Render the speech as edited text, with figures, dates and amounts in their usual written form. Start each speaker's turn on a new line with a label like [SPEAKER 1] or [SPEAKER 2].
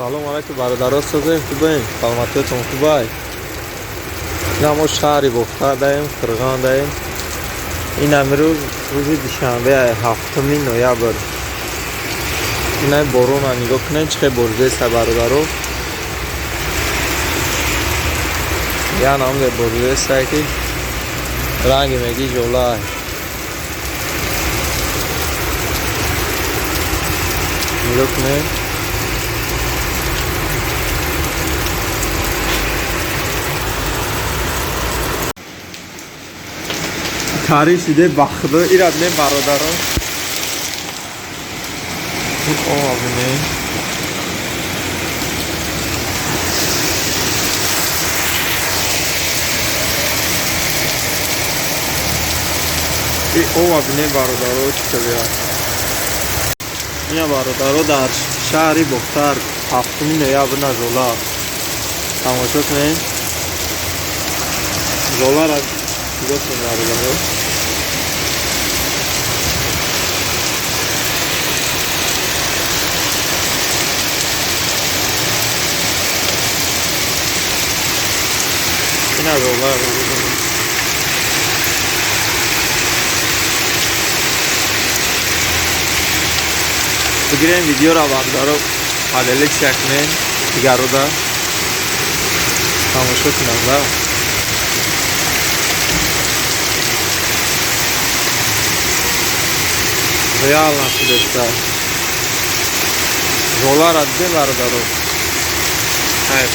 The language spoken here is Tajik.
[SPEAKER 1] Салом алайкум, бародаро, созем, хубем, саломатиятон хубай. Ина мо шаҳри Бохтар даем, Қирғон даем. Ин амрӯз рӯзи душанбе, 7 ноябр. Ина борона нигоҳ кунед, чӣ хел боридеста, бародаро. Я намде боридеста, ки ранги меги жолай. Нигоҳ кунед. Таъриф шиде, ба худо, ира бинем, бародарон. Ова бинем. И ова бинем, бародаро, чӣ хеле. Ина, бародаро, дар шаҳри Бохтар 7 ноябр на жола. Тамошо кунед. Жолара нигоҳ кунед, бародаро. Ина жола. Бигирем видеоро, бародаро, поделиться кунем, дигарода тамошо кунанд, да. Реально шудеста. Жолара дидем, бародаро. Хайр.